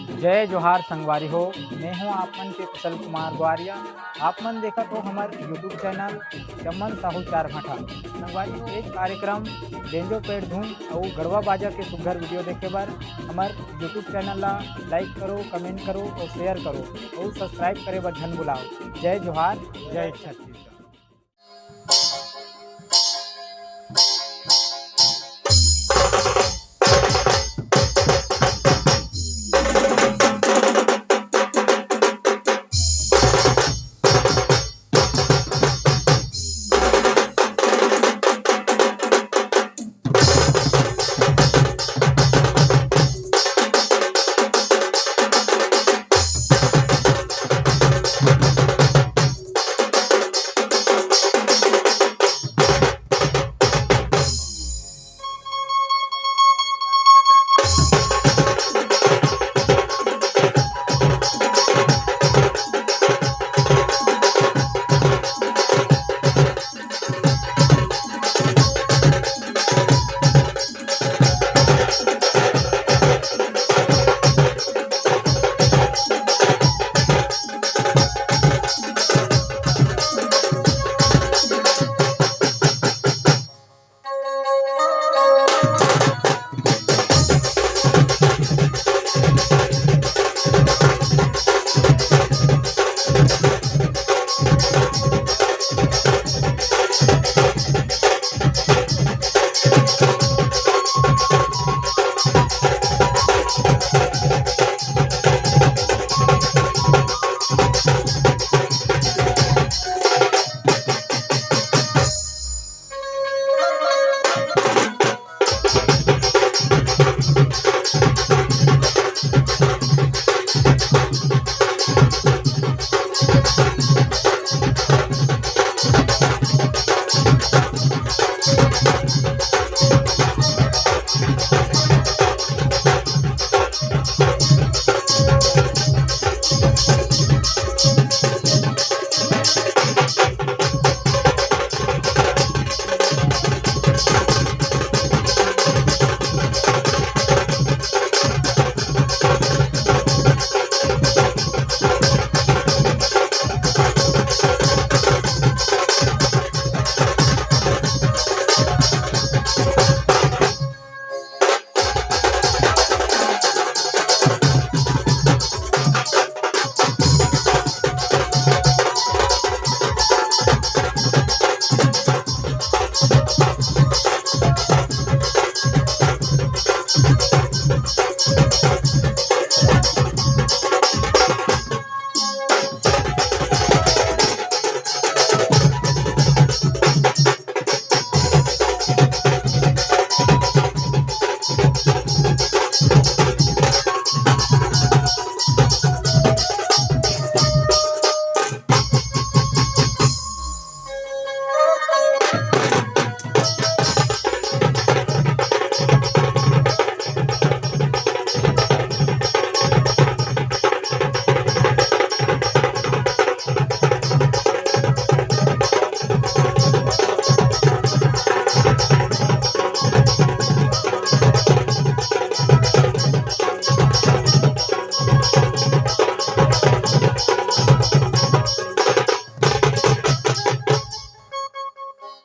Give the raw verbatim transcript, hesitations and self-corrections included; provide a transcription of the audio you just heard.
जय जोहार संगवारी हो, मैं हूं आप मन के कुशल कुमार द्वारिया। आप मन देखत हो हमर YouTube चैनल चमन साहू चार भाठा। संगवारी हो, एक कार्यक्रम बेंजो पेड़ धुन अउ गड़वा बाजा के सुग्घर वीडियो देखे बर हमर YouTube चैनल ला like करो, comment करो अउ share करो अउ subscribe करे बर झन भुलाओ। जय जोहार, जय छत्तीसगढ़।